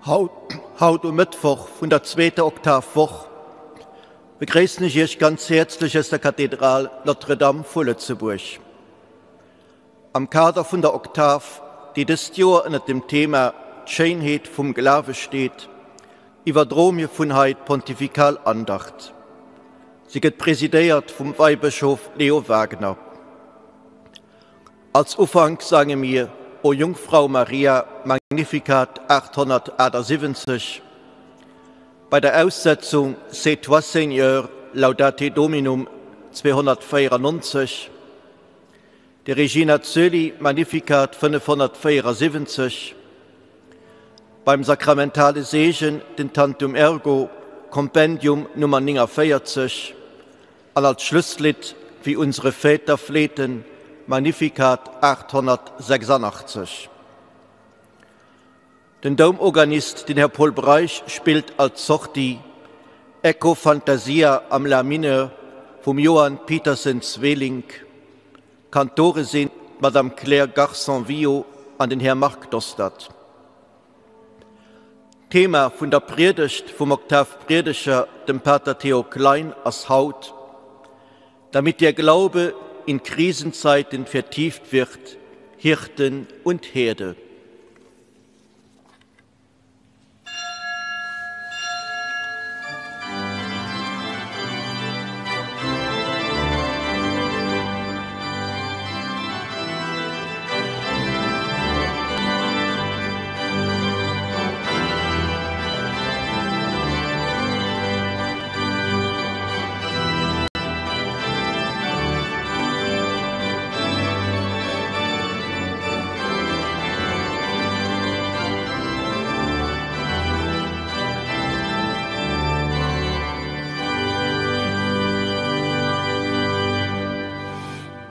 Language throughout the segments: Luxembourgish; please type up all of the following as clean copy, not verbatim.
Haut um Mëttwoch vun der zweeter Oktavwoch begréissen ech Iech ganz häerzlech aus der Kathedral Notre-Dame vu Lëtzebuerg. Am Kader vun der Oktav, déi dëst Joer ënnert dem Thema D'Schéinheet vum Glawe steet, iwwerdroe mir vun hei d'Pontifikal Andacht. Si gëtt presidéiert vum Weibëschof Leo Wagener. Als Ufank sange mir O Jungfrau Maria, Magnificat 878. Bei der Aussetzung C'est toi Seigneur, Laudate Dominum 294, de Regina Coeli, Magnificat 574, beim sakramentale Seegen den Tantum Ergo, Kompendium Nummer 49, an als Schlusslidd Wie unsere Väter flehten, Magnificat 886. Den Doumorganist, den Här Paul Breisch, spillt als Sortie Echo Fantasia am La Mineur vum Johan Pietersen Sweelinck. Kantore sinn d'Madame Claire Garson-Wio an den Här Marc Dostert. D'Thema vun der Priedegt vum Oktavpriedeger, dem Pater Theo Klein, ass haut, Damit der Glaube in Krisenzeiten vertieft wird, Hirten und Herde.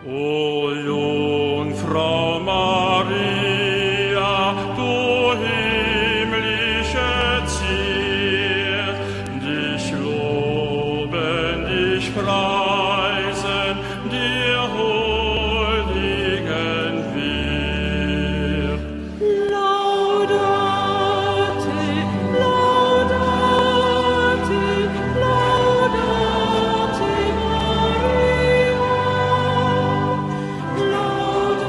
O Jungfrau Maria, du himmlische Zier, dich loben, dich preisen, dir huldigen wir. Laudate, laudate, laudate Maria. Laudate,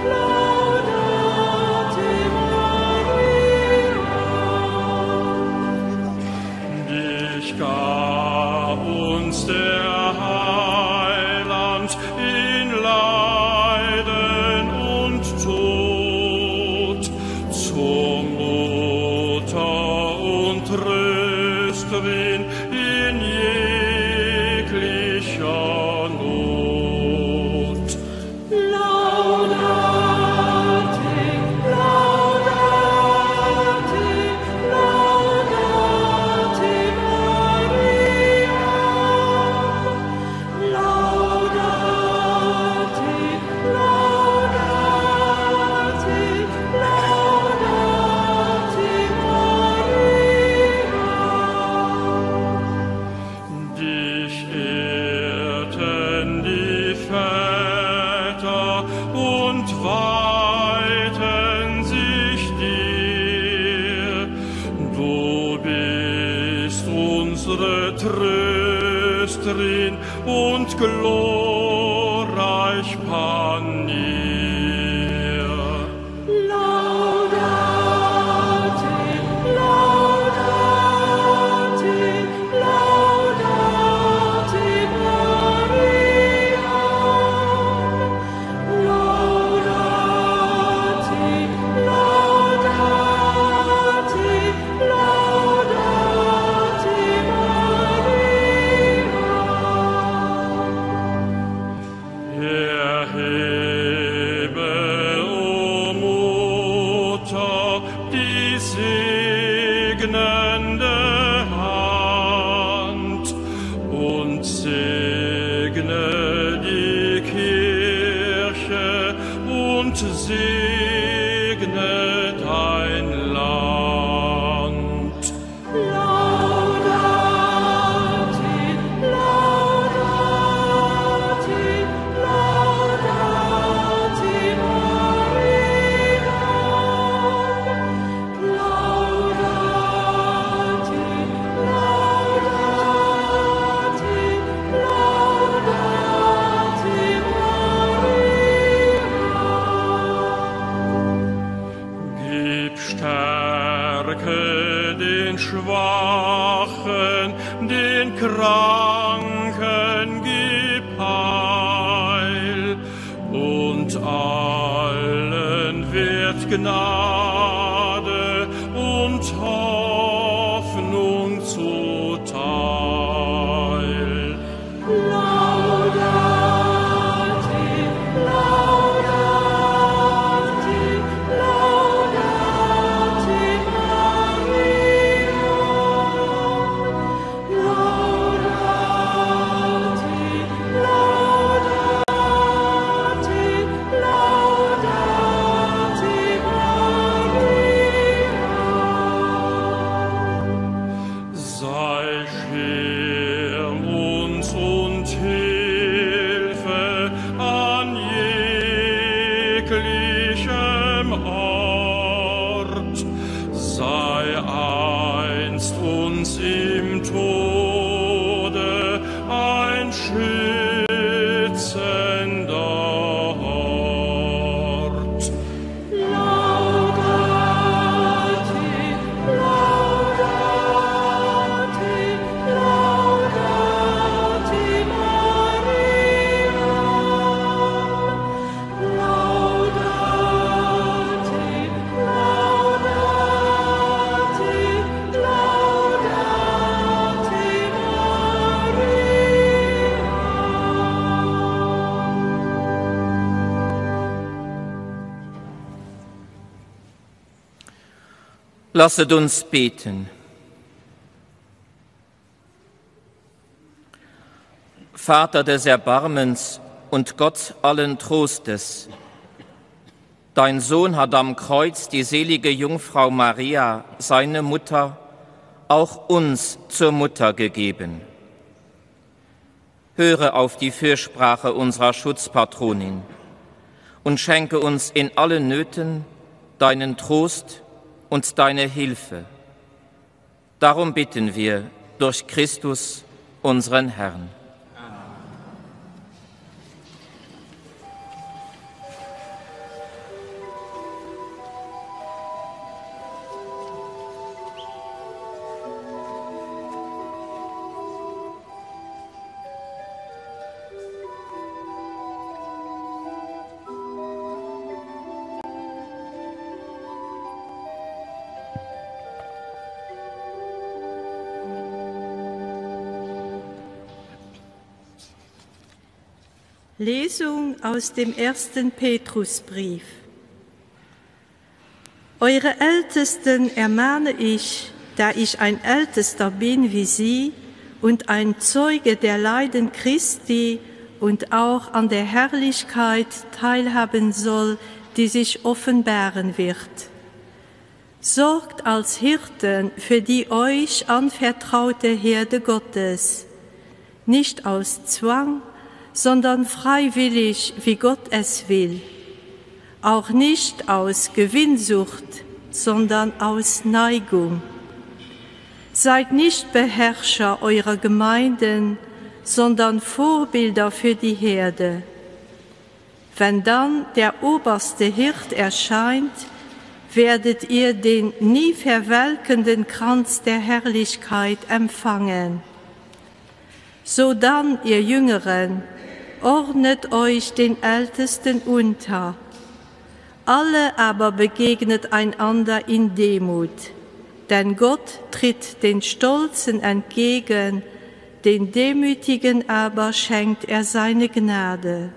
laudate, laudate Maria. Dich gab uns der Heiland in Leiden und Tod, zur Mutter und Trösterin in jeglicher Not. Laudate, laudate, laudate Maria. Laudate, laudate, laudate Maria. Dich ehrten die Väter und weihten sich dir. Du bist unsere Trösterin und glorreich Panier. Laudate, laudate, laudate Maria. Laudate, laudate, laudate Maria. Erhebe, o Mutter, die segnende Hand und segne die Kirche und segne dein Land. Laudate, laudate, laudate Maria. Schwachen, den Kranken gib Heil, und allen wird Gnade und Hoffnung zuteil. Laudate, laudate, laudate Maria. Laudate, laudate, laudate Maria. Sei Schirm uns und Hilfe an jeglichem Ort, sei einst uns im Tode ein schützender Hort. Laudate, laudate, laudate Maria. Laudate, laudate, laudate Maria. Lasset uns beten. Vater des Erbarmens und Gott allen Trostes, dein Sohn hat am Kreuz die selige Jungfrau Maria, seine Mutter, auch uns zur Mutter gegeben. Höre auf die Fürsprache unserer Schutzpatronin und schenke uns in allen Nöten deinen Trost und deine Hilfe. Darum bitten wir durch Christus, unseren Herrn. Lesung aus dem ersten Petrusbrief. Eure Ältesten ermahne ich, da ich ein Ältester bin wie sie und ein Zeuge der Leiden Christi und auch an der Herrlichkeit teilhaben soll, die sich offenbaren wird. Sorgt als Hirten für die euch anvertraute Herde Gottes, nicht aus Zwang, sondern freiwillig, wie Gott es will. Auch nicht aus Gewinnsucht, sondern aus Neigung. Seid nicht Beherrscher eurer Gemeinden, sondern Vorbilder für die Herde. Wenn dann der oberste Hirt erscheint, werdet ihr den nie verwelkenden Kranz der Herrlichkeit empfangen. So dann, ihr Jüngeren, ordnet euch den Ältesten unter. Alle aber begegnet einander in Demut, denn Gott tritt den Stolzen entgegen, den Demütigen aber schenkt er seine Gnade.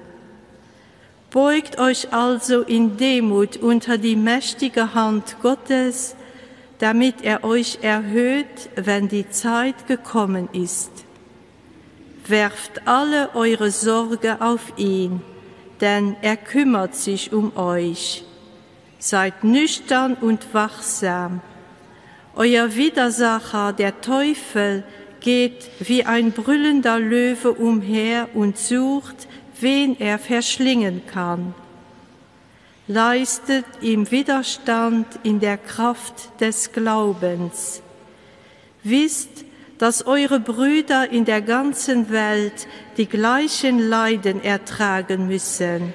Beugt euch also in Demut unter die mächtige Hand Gottes, damit er euch erhöht, wenn die Zeit gekommen ist. Werft alle eure Sorge auf ihn, denn er kümmert sich um euch. Seid nüchtern und wachsam. Euer Widersacher, der Teufel, geht wie ein brüllender Löwe umher und sucht, wen er verschlingen kann. Leistet ihm Widerstand in der Kraft des Glaubens. Wisst, dass eure Brüder in der ganzen Welt die gleichen Leiden ertragen müssen.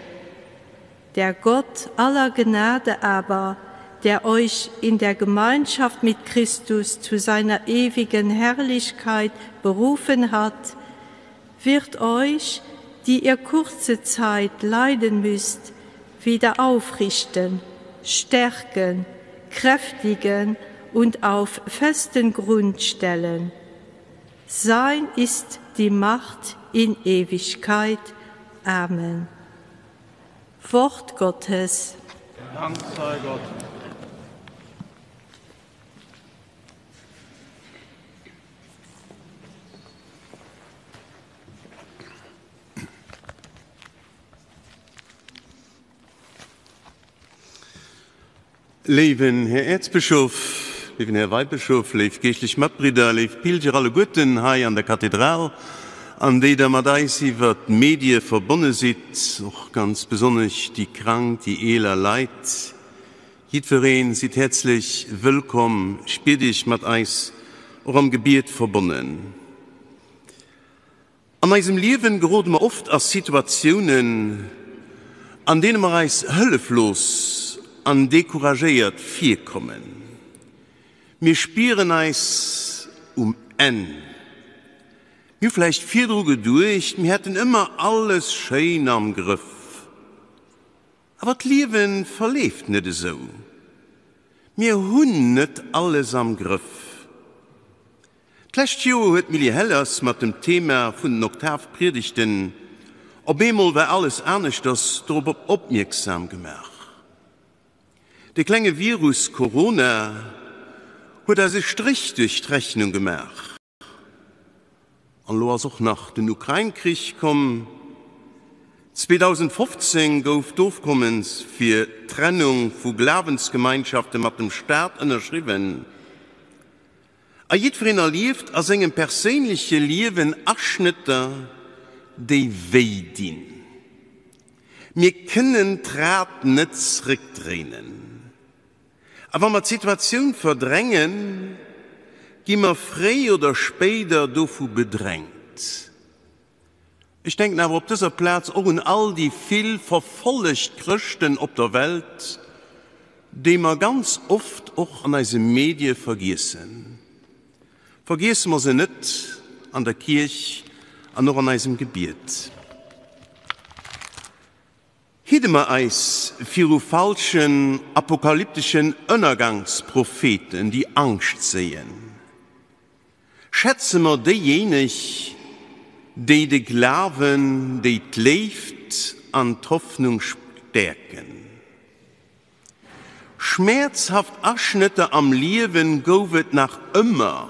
Der Gott aller Gnade aber, der euch in der Gemeinschaft mit Christus zu seiner ewigen Herrlichkeit berufen hat, wird euch, die ihr kurze Zeit leiden müsst, wieder aufrichten, stärken, kräftigen und auf festen Grund stellen. Sein ist die Macht in Ewigkeit. Amen. Wort Gottes. Dank sei Gott. Léiwen Här Äerzbëschof, léiwen Här Weibëschof, léif geeschtlech Matbridder, léif Pilger alleguerten hei an der Kathedral an déi der mat eis iwwer d'Medie verbonne sidd, och ganz besonnesch déi krank, déi eeler Leit, jiddwereen, sidd häerzlech wëllkomm, spiert iech mat eis och am Gebiet verbonnen. An eisem Liewen gerode mer oft a Situatiounen, an deene mer eis hëlleflos an decouragéiert virkommen. Mir spieren eis um Enn. Mir hu vläicht virdru geduecht, mir hätten ëmmer alles schéin am Grëff. Awer d'Liewe verleeft net esou. Mir hunn net alles am Grëff. D'lescht Joer huet d'Milly Hellers mat dem Thema vun den Oktavpriedegten Op eemol war alles aneschters dorop opmierksam gemaach. De klenge Virus Corona huet eis e Stréch duerch d'Rechnung gemaach. An elo ass och nach den Ukrain-Krich komm. 2015 gouf d'Ofkommens fir d'Trennung vu Glawensgemeinschafte mat dem Staat ënnerschriwwen. A jiddwereen erlieft a sengem perséinleche Liewen Aschnëtter, déi wéi dinn. Mir kënnen d'Rad net zrëckdréinen. A wa mer d'Situatioun verdrängen, gi mer fréi oder spéider dovu bedrängt. Ech denken awer op dëser Plaz och un all déi vill verfollegt Chrëschten op der Welt, déi mer ganz oft och an eise Medie vergiessen. Vergiesse mer se net an der Kierch an och an eisem Gebiet. Hidde mer eis viru falschen apokalypteschen Ënnergangspropheten, déi Angscht séien. Schätze mer déijéineg, déi de Glawen, déi d'Léift an d'Hoffnung stäerken. Schmäerzhaft Aschnëtter am Liewen gouf et nach ëmmer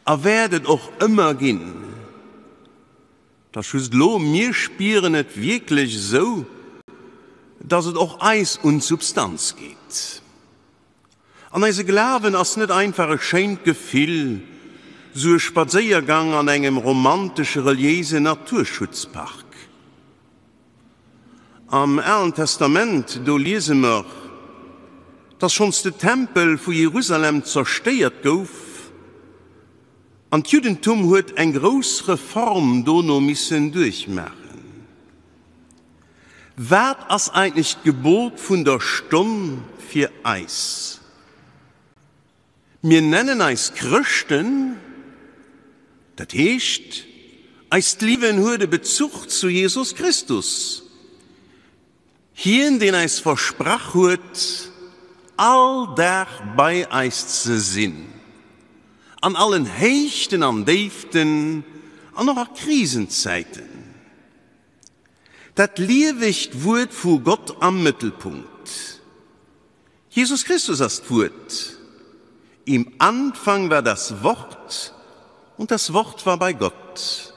a wäert et och ëmmer ginn. 't ass just elo, mir spieren et wierklech esou, dass et och eis un d'Substanz geet. An eise Glawen ass net einfach e schéint Gefill, sou e Spadséiergang an engem romantesche reliéisen Naturschutzpark. Am Alen Testament, do liese mer, dass schonns de Tempel vu Jerusalem zerstéiert gouf, An d'Juddentum huet eng grouss Reform dono missen duerchmaachen. Wat ass eigentlech d'Gebot vun der Stonn fir eis? Mir nennen eis Chrëschten, dat heescht, eist Liewen huet e Bezuch zu Jesus Christus. Hien, deen eis versprach huet, all Dag bei eis ze sinn, an allen Héichten an Déiften an och a Krisenzäiten. Dat liewegt Wuert vu Gott am Mëttelpunkt. Jesus Christus ass d'Wuert. Im Anfang war das Wort, und das Wort war bei Gott.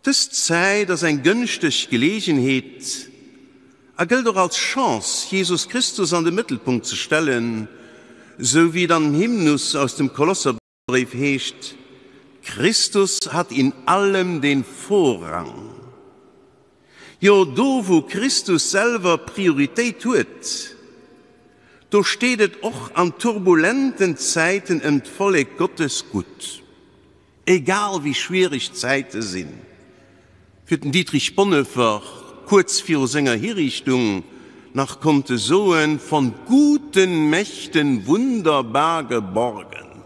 Dës Zäit ass eng gënschteg Geleegenheet a gëllt och als Chance, Jesus Christus an de Mëttelpunkt ze stellen, sou wéi et am Hymnus aus dem Kolosserbréif heescht, Christus hat in allem den Vorrang. Jo, do wou Christus selwer Prioritéit huet, do steet et och an turbulenten Zäiten ëm d'Vollek Gottes gutt. Egal wéi schwiereg d'Zäite sinn. Fir den Dietrich Bonhoeffer, kuerz viru senger Hiriichtung nach konnte soen, von guten Mächten wunderbar geborgen.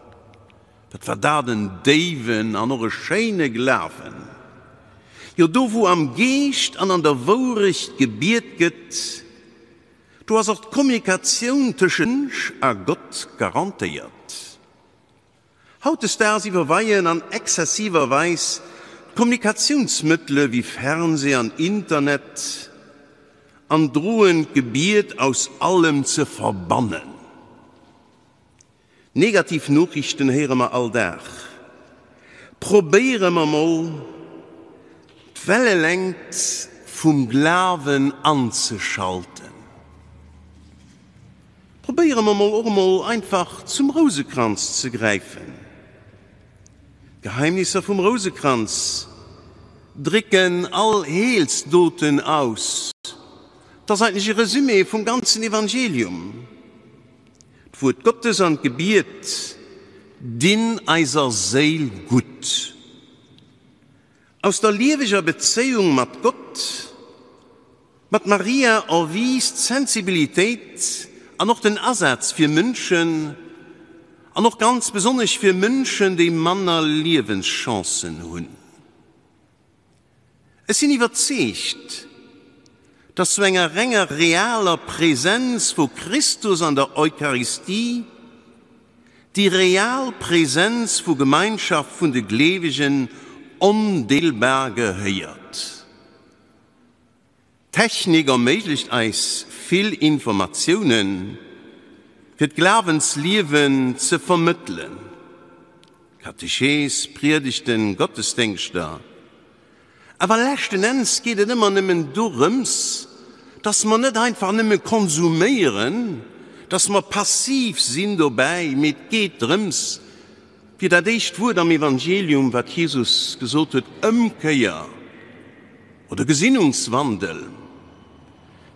Wat war dat en déiwen an och e schéine Glawen! Jo, do wou am Geescht an an der Wourecht gebiet gëtt, do ass och d'Kommunikatioun tëschent Mënsch a Gott garantéiert. Hautdesdaags iwwerweien an exzessiver Weis d'Kommunikatiounsmëttele wéi Fernseh an Internet an droen d'Gebiet aus allem ze verbannen. Negativ Noriichten héiere mer all Dag. Probéiere mer mol, d'Wellelängt vum Glawen anzeschalten. Probéiere mer mol och emol einfach zum Rousekranz ze gräifen. D'Geheimnisser vum Rousekranz drécken all Heelsdoten aus. 't ass eigentlech e Resumé vum ganzen Evangelium. D'Wuert Gottes an d'Gebiet dinn eiser Séil gutt. Aus der lieweger Bezéiung mat Gott, mat Maria erwiisst d'Sensibilitéit an och den Asaz fir Mënschen, an och ganz besonnesch fir Mënschen, déi manner Liewenschancen hunn. Ech sinn iwwerzeegt, dass zu enger renger realer Präsenz vu Christus an der Eucharistie déi real Präsenz vu Gemeinschaft vun de Gleewegen ondeelbar gehéiert. D'Technik erméiglecht eis vill Informatiounen, fir d'Glawensliewen ze vermëttelen, Katechees, Priedegten, Gottesdéngschter. Awer leschten Enns geet et ëmmer nëmmen dorëms, dass mer net einfach nëmme konsuméieren, dass mer passiv sinn dobäi, mee et geet drëms, fir dat éischt Wuert am Evangelium, wat Jesus gesot huet, Ëmkéier! Oder Gesinnungswandel,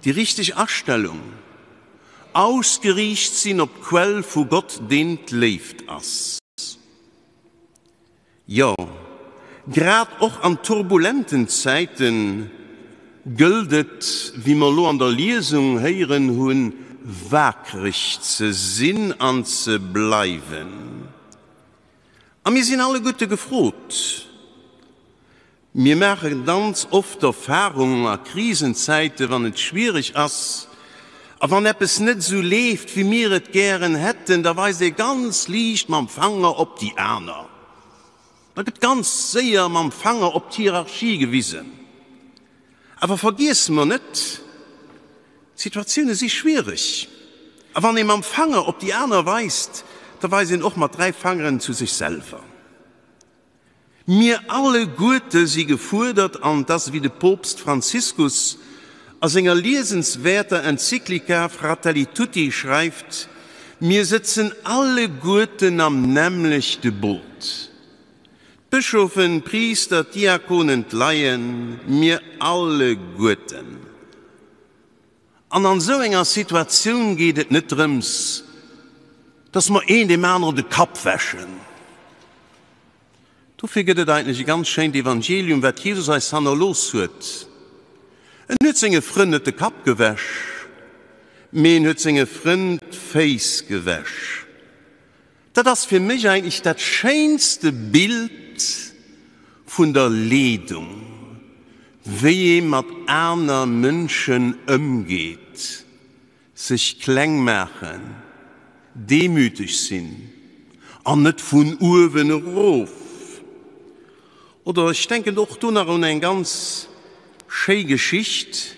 déi richteg Astellung, ausgeriicht sinn op d'Quell vu Gott, deen d'Léift ass. Jo, grad och an turbulenten Zäite gëllt et, wéi mer elo an der Liesung héieren hunn, wakereg ze sinn an ze bleiwen. A mir sinn alleguerte gefrot, Mir maache ganz oft d'Erfarung a Krisenzäite wann et schwiereg ass a wann eppes net esou leeft wéi mir et gären hätten, da weist ee ganz liicht mam Fanger op déi aner. Da gëtt ganz séier mam Fanger op d'Hierarchie gewisen. Awer vergiesse mer net, D'Situatioune si schwiereg a wann ee mam Fanger op déi aner weist, da weist een och mat 3 Fangeren zu sech selwer. Mir alleguerte si gefuerdert, an 't ass ewéi de Poopst Franziskus a senger liesenswäerter Enzyklika Fratelli Tutti schreift, Mir sëtzen alleguerten am nämmlechte Boot, d'Bëschofen, d'Priister, d'Diakonen, d'Laien, mir alleguerten. An an esou enger Situatioun geet et net drëms, dass mer een deem aneren de Kapp wäschen. Dofir gëtt et eigentlech e ganz schéint Evangelium, wat Jesus eis hannerlooss huet. En huet senge Frënn net de Kapp gewäsch, mee en huet senge Frënn d'Féiss gewäsch. Dat ass fir mech eigentlech dat schéinste Bild vun der Leedung, wéi ee mat aner Mënschen ëmgeet, sech kleng maachen, demüteg sinn an net vun uewen erof. Oder ech denken och do nach un eng ganz schéi Geschicht,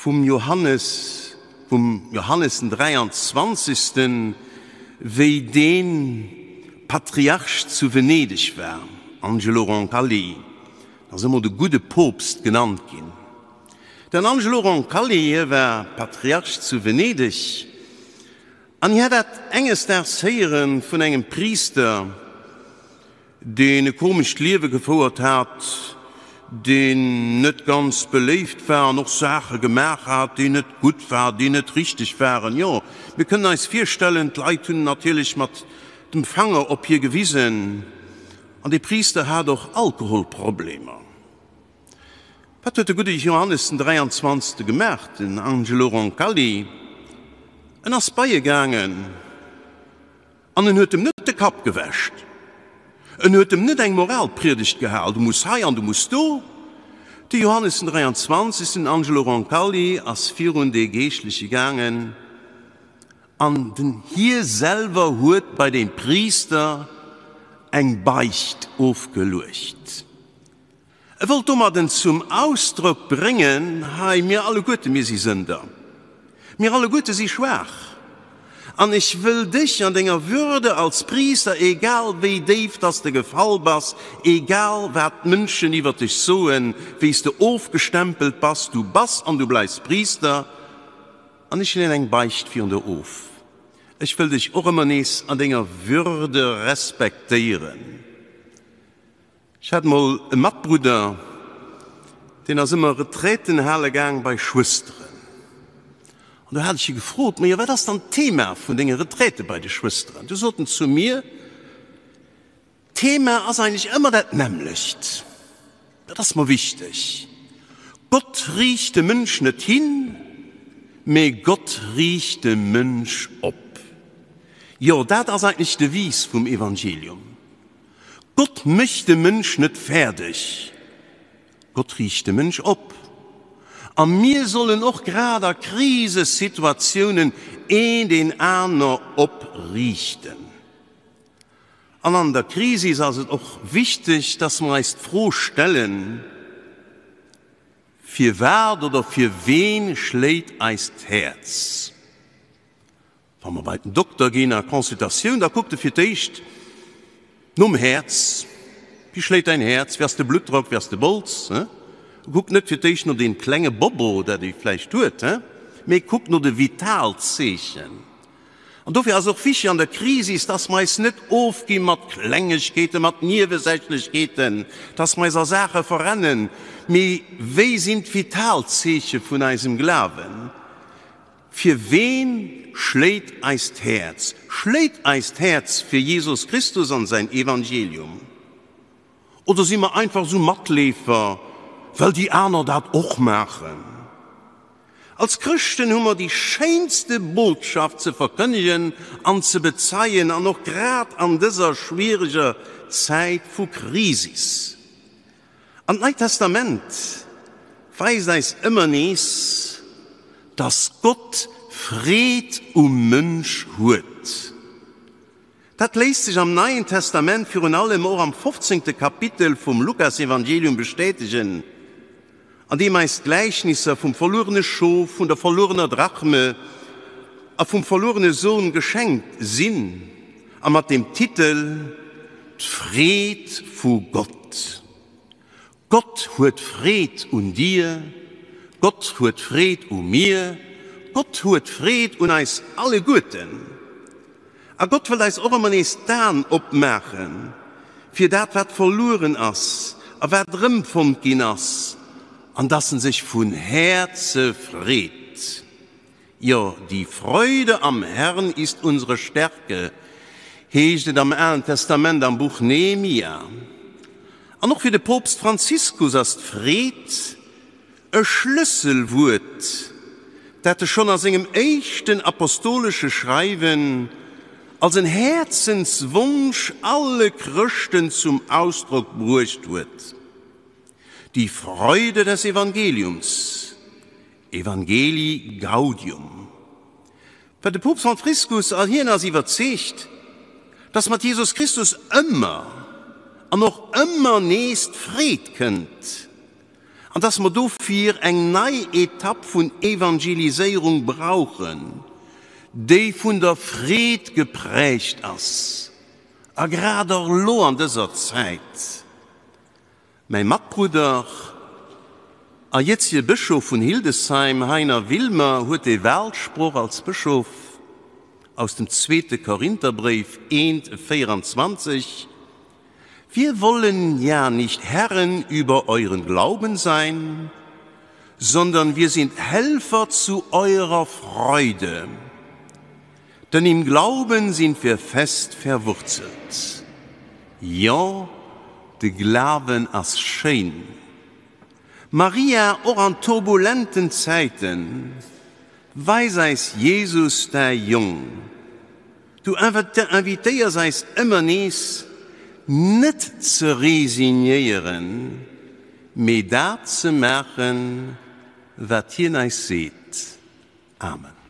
Vum Johannes, vum Johannes den 23. Wéi dee Patriarch zu Venedeg war, Angelo Roncalli, ass ëmmer de gudde Poopst genannt ginn. Den Angelo Roncalli, hie war Patriarch zu Venedeg an hie hat dat enges Daags héiere vun engem Priister, deen e komescht Liewe gefouert hat, deen net ganz beléift war an och Saache gemaach hat, déi net gutt waren, déi net richteg waren. Jo, mir kënnen eis virstellen, d'Leit hunn natierlech mat dem Fanger op hie gewisen an dee Priister hat och Alkoholproblemer. Wat huet de gudde Johannes den 23. Gemaach, den Angelo Roncalli? En ass bei e gaangen an en huet em net de Kapp gewäscht. En huet em net eng Moralpriedegt gehal, du muss hei an du muss do. De Johannes den 23. Den Angelo Roncalli ass virun dee Geeschtleche gaangen an den hie selwer huet bei deem Priister eng Beicht ofgeluecht. E wollt domadden zum Ausdrock bréngen, Hei, mir alleguerte, mir si Sënder. Mir alleguerte si schwaach. An ech wëll dech an denger Würde als Priister, egal wéi déif dass de gefall bass, egal wat d'Mënschen iwwer dech soen, wéi s de ofgestempelt bass, du bass an du bleifs Priister, an ech leeën eng Beicht virun der of. Ech wëll dech och ëmmer nees an denger Würde respektéieren. Ech hat mol e Matbrudder, deen ass ëmmer Retraiten hale gaang bei Schwësteren. An du hat ech hie gefrot, Majo, wat ass dann d'Thema vun denge Retraite bei de Schwësteren? Du sot en zu mir, D'Thema ass eigentlech ëmmer dat nämmlecht, dat ass mer wichteg, Gott riicht de Mënsch net hin, mee Gott riicht de Mënsch op. Jo, dat ass eigentlech d'Devise vum Evangelium. Gott mécht de Mënsch net fäerdeg, Gott riicht de Mënsch op. A mir sollen och grad a Krisesituatiounen een deen aner opriichten. An an der Krisis ass et och wichteg, dass mer eis d'Fro stellen, Firwat oder fir ween schléit eist Häerz? Wa mer bei den Dokter ginn a Consultatioun, da kuckt e fir d'éischt nom Häerz, Wéi schléit däin Häerz, wéi ass de Bluttdrock, wéi ass de Bols? E kuckt net fir d'éischt no deem klenge Bobo, dat ee vläicht huet, mee e kuckt no de Vitalzeechen. An dofir ass och wichtig an der Krisis, dass mer eis net ofgi mat Klengegkeeten, mat Niewesächlechkeeten, dass mer eis a Saache verrennen, mee wéi sinn d'Vitalzeeche vun eisem Glawen? Fir ween schléit eist Häerz? Schléit eist Häerz fir Jesus Christus an säin Evangelium? Oder si mer einfach esou Matleefer, well déi aner dat och maachen? Als Chrëschten hu mer déi schéinste Botschaft ze verkënnegen an ze bezeien, an och grad an dëser schwiereger Zäit vu Krisis. An d'Neit Testament weist eis ëmmer nees, dass Gott Freed um Mënsch huet. Dat léisst sech am Neien Testament, virun allem och am fofzéngte Kapitel vum Lukasevangelium bestätegen, an deem eis d'Gläichnisser vum verluerene Schof, vun der verluerener Drachme a vum verluerene Sohn geschenkt sinn, a mat dem Titel D'Freed vu Gott. Gott huet Freed un dir, Gott huet Freed u mir, Gott huet Freed un eis alleguerten. A Gott wëllt eis och ëmmer nees d'Aen opmaachen fir dat, wat verlueren ass a wat erëmfonnt ginn ass, an dass en sech vun Häerze freet. Jo, die Freude am Herrn ist unsere Stärke, heescht et am Alen Testament am Buch Nehemia. An och fir de Poopst Franziskus ass d'Freed e Schlësselwuert, dat e schonn a sengem éischten apostolesche Schreiwen als en Häerzenswonsch alle Chrëschten zum Ausdrock bruecht huet, Die Freude des Evangeliums. Evangelii Gaudium. Well de Poopst Franziskus, a hien ass iwwerzeegt, dass mat Jesus Christus ëmmer an och ëmmer nees d'Freed kënnt, an dass mer dofir eng nei Etapp vun Evangeliséierung brauchen, déi vun der Freed geprägt ass, a grad och elo an dëser Zäit. Mäi Matbrudder a jëtzege Bëschof vun Hildesheim, Heiner Wilmer, huet de Wahlsproch als Bëschof aus dem zweete Korintherbréif 1, 24, Wir wollen ja nicht Herren über euren Glauben sein, sondern wir sind Helfer zu eurer Freude. Denn im Glauben sind wir fest verwurzelt. Jo, de Glawen ass schéin. Maria, och an turbulenten Zäiten, weis eis Jesus, däi Jong. Du invitéiers eis ëmmer nees, net ze resignéieren, mee dat ze maachen, wat hien eis seet. Amen.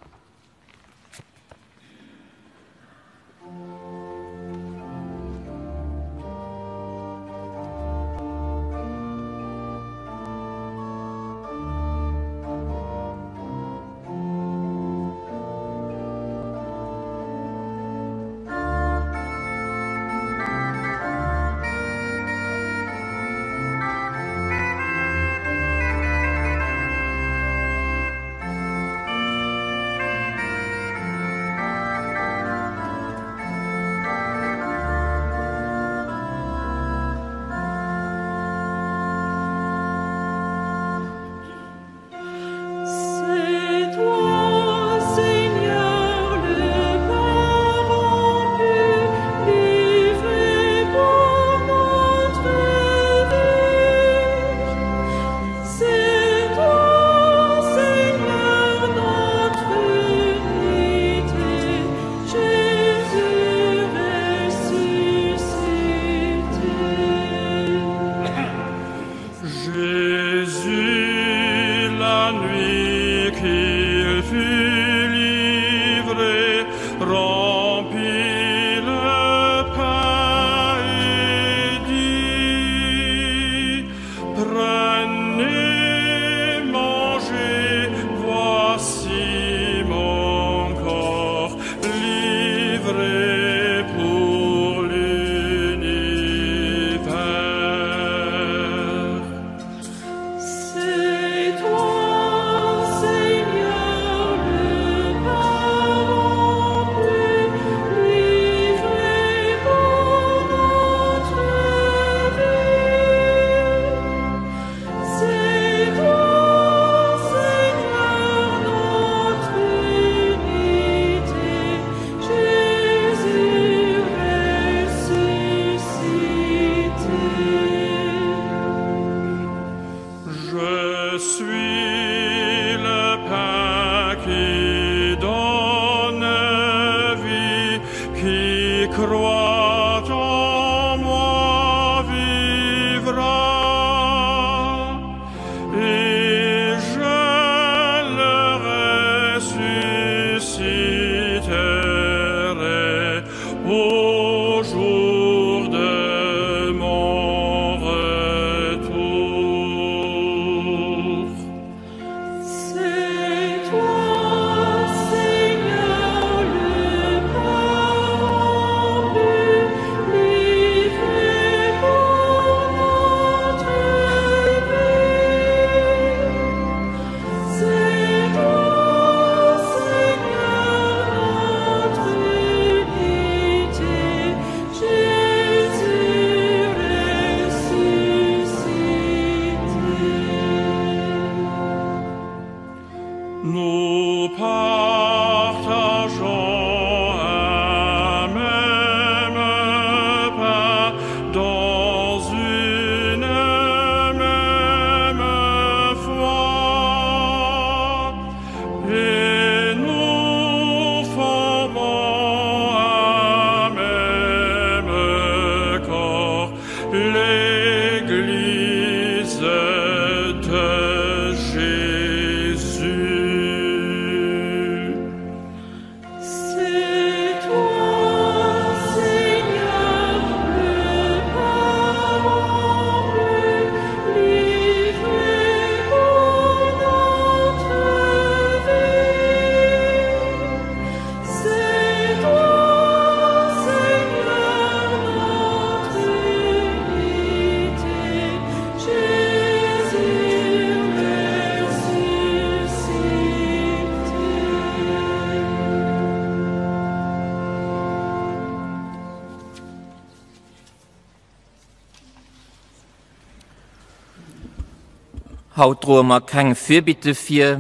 Haut droe mer keng Fürbitte vir,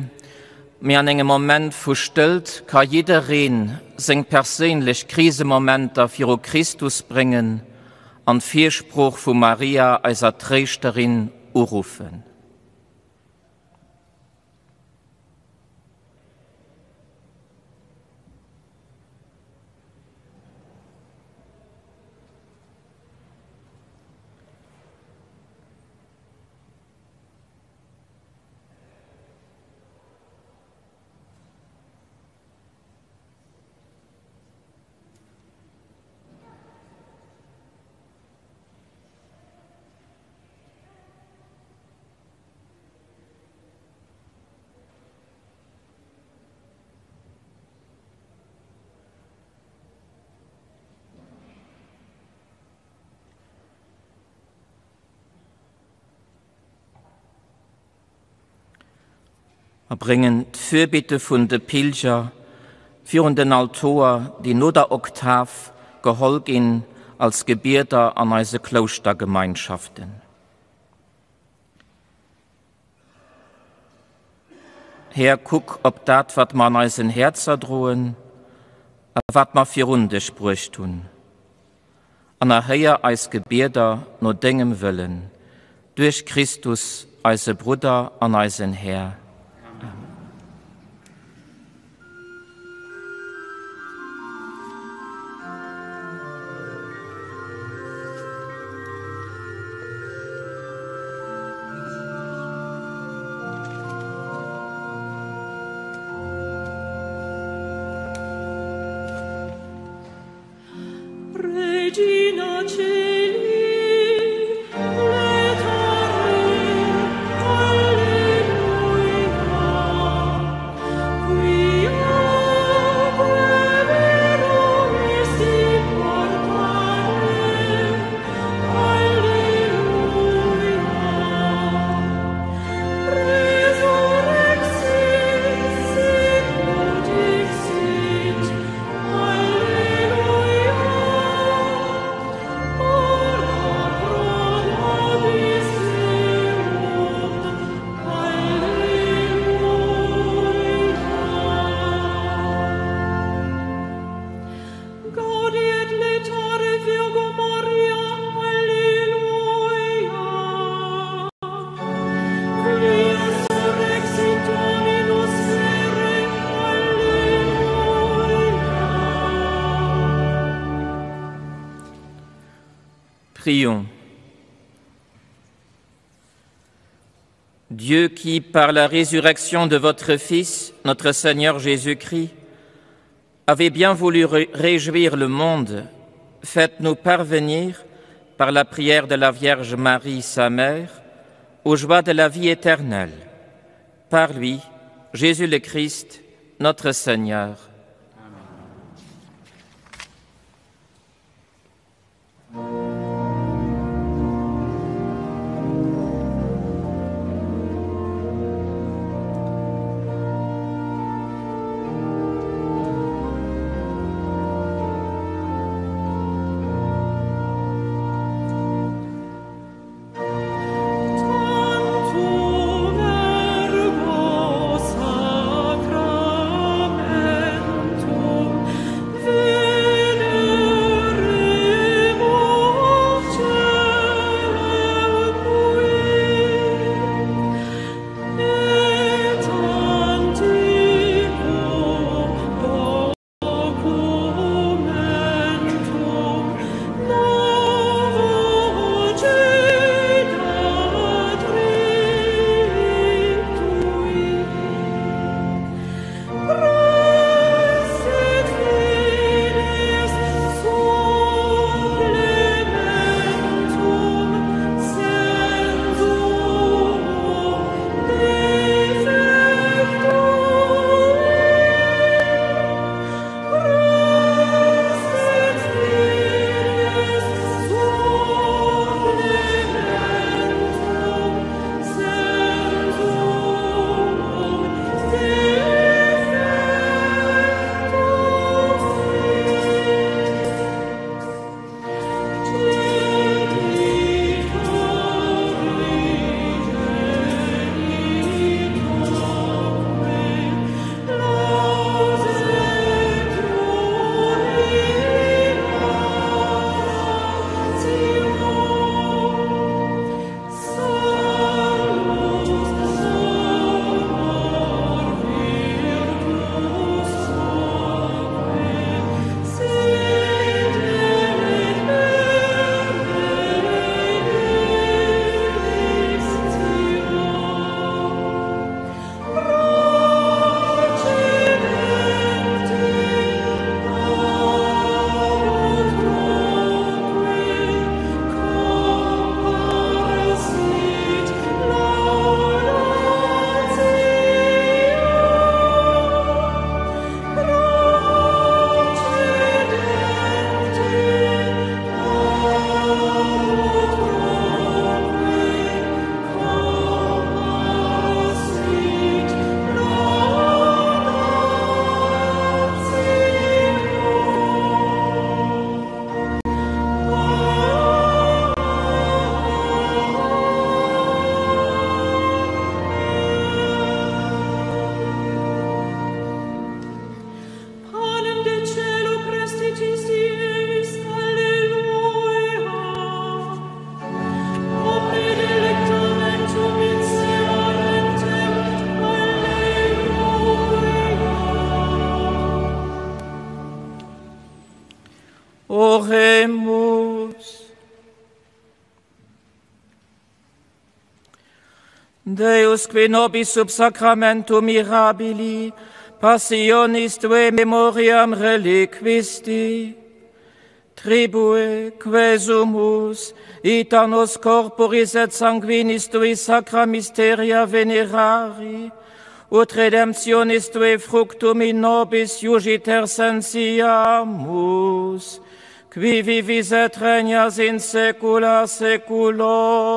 mee an engem Moment vu Stëllt ka jiddereen seng perséinlech Krisemomenter viru Christus bréngen an d'Firsprooch vu Maria, eiser Tréischterin, uruffen. Mer bréngen d'Fürbitte vun de Pilger virun den Altoer, déi no der Oktav geholl ginn als Gebieder an eise Klouschtergemeinschaften. Här, kuck op dat, wat mer an eisen Häerzer droen a wat mer virun dech bruecht hunn, an erhéier eis Gebieder no dengem Wëllen, duerch Christus, eise Brudder an eisen Här. Amen. Regina Celi, laetare, Alleluia, quia verum esti portare, Alleluia. Resurrexit, sicut dixit, Alleluia. Ora pro nobis Deum, Alleluia. Gaudi et laetare Virgo Maria, Alleluia. Quia surrexit Dominus vere, Alleluia. Prions. Dieu qui, par la résurrection de votre Fils, notre Seigneur Jésus-Christ, avez bien voulu réjouir le monde, faites-nous parvenir, par la prière de la Vierge Marie, sa mère, aux joies de la vie éternelle. Par lui, Jésus le Christ, notre Seigneur. Tantum ergo sacramentum Oremus. Deus qui nobis sub sacramentum mirabili passionis tue memoriam reliquisti, tribue quesumus, ita nos corporis et sanguinis tui sacra mysteria venerari, ut redemptionis tui fructum in nobis iugiter sensiamus, qui vivis et regnas in saecula saeculorum.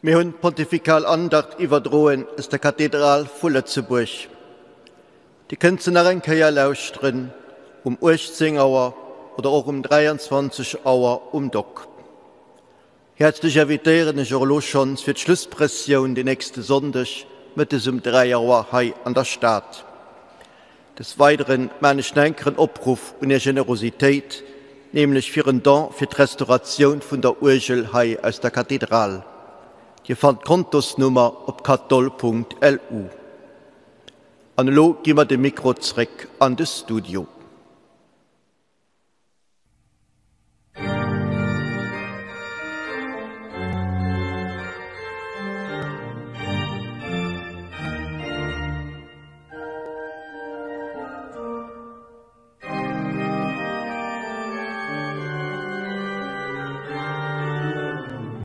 Mir hunn d'Pontifikal Andacht iwwerdroen aus der Kathedral vu Lëtzebuerg. Dir kënnt se nach eng Kéier lauschteren um 18 Auer oder och um 23 Auer um Dock. Häerzlech invitéieren ech och elo schonns fir d'Schlussprëssioun den nächste Sonndeg mëttes um 3 Auer hei an der Stad. Des Weideren maan ech nach eng Kéier en Opruff un Är Generositéit, nämlech fir en Don fir d'Restauratioun vun der Uergel hei aus der Kathedral. Dir fannt d'Kontosnummer op kathol.lu. An elo gi mer de Mikro zréck an de Studio.